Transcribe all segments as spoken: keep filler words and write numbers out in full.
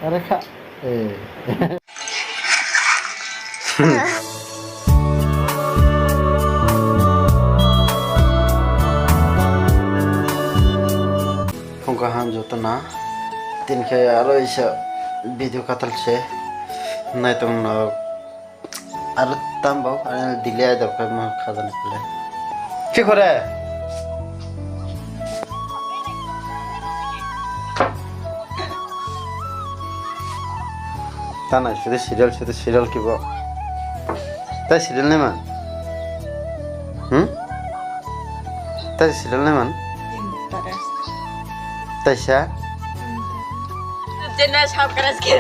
Are kha. Eh. Phung kaham joto na. Tin khe aro isa video katal se. Nai tong no. Aro tam bo, aro delay ai dok, mo khajana pele. Ki khore? Tanai, sede serial, sede serial kibo. Tai serial nai man? Hmm? Tai serial nai man? Taisa? Jena subscribe khe.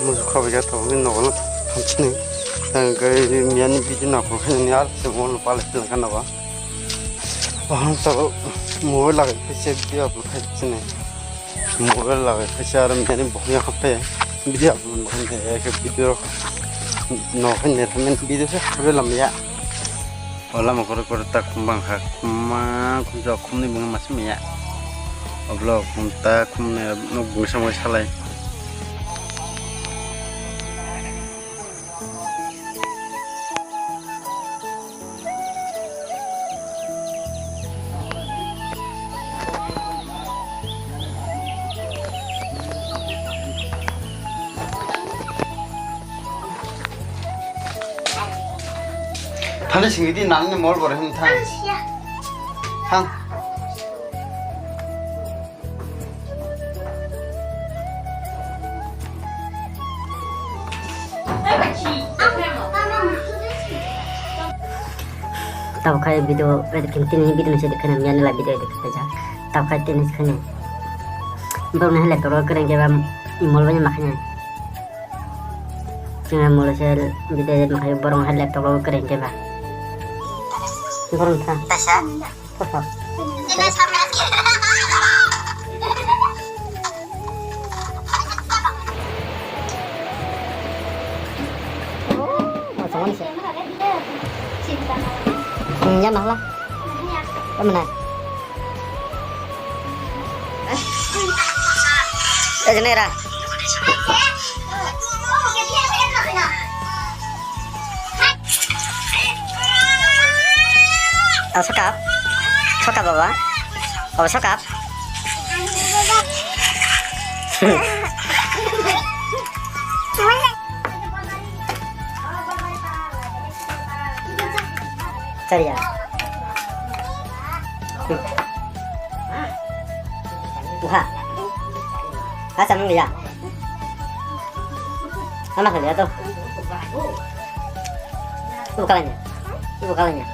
Musu khabai kha tabuk nogo no thamsini. Tang khe miyani bidi nakhor khe nini ar se mo lupa le tang kana ba. Bahang tabuk mobile lagai khe se video upload khai sini. Mobile lagai khe se ar miyani bohong ya khape video upload khai ne ya khe video no khai ne thamen video se khabe lam ya. O lama korok korok ta khum bang kha, khumma khumjak khumni bwngwi masa maya. O block khum ta khumni nok bwngwi samwi salai. Thani singwi di nang ni mol bore hwn thang. Thang. Tabuk khai video edit khe tini video ni se edit khe miyani la video edit khe ja. Tabuk khai tini se khani. Borok ni hai laptop o kwrwng khe ba mol bai ma khani. Chwng molo se video edit ma khai borok hai laptop o kwrwng khe ba. Borok tha. Ya mahla. Mana? Eh, jene ra. Oh, sokap. Sokap, baba. Oh, sokap. Chariya. Uha. Asa nung ya. Ama kali ya to. Ibu kalanya. Ibu kalanya.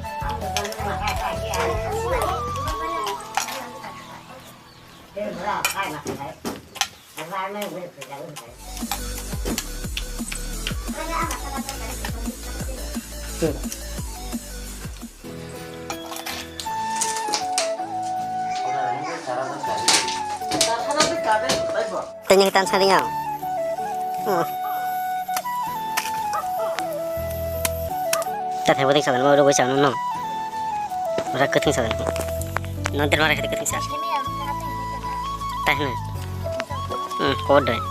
Tanya kita sana ya. Tathai boding sadan mau rogoi sadan no. Ora keting sadan. Nanti mara kita keting sadan. Tah na. Hmm, kau dai.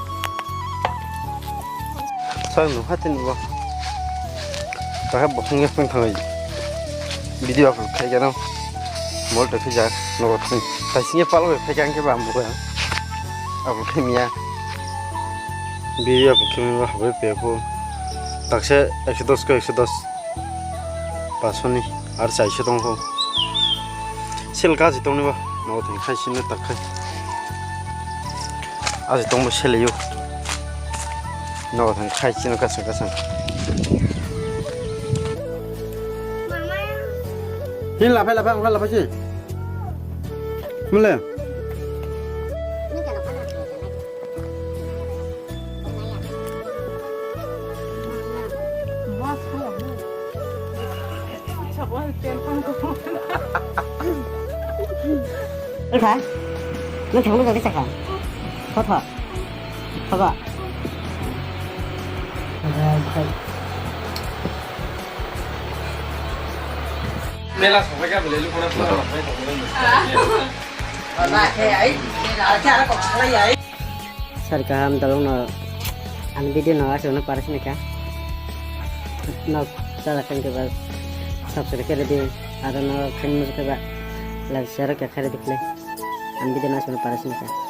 Sai no hati ni bo. Taha bo hingga pun thangai. Video upload khai gana. Mol to phija no thang. Tai singe palo khai gana ke ba mo. Upload khai miya. Video upload khai miya habai pe ko. Takse ekso dos ko ekso dos. Paso ni ar chaiso tong ko. Sel kaji tong ni ba. No thang khai sino tak khai. Aji tongbo seleyo. Nogo thang khai chino kasang kasang. Hin laphai laphai, ang laphai si. Mule. Wngkha? Nwng thangma jagwi sakha. Thotho. Thogo. Mela sokhaikha belai lukuna pura rokbai tongmani. Sari kaham, dolong no ang video no aswk no para sini kha. No chala khan ke ba subscribe khe di, aro no khan mu khe ba like share khe khe di khle. Ang video no aswk no para sini kha.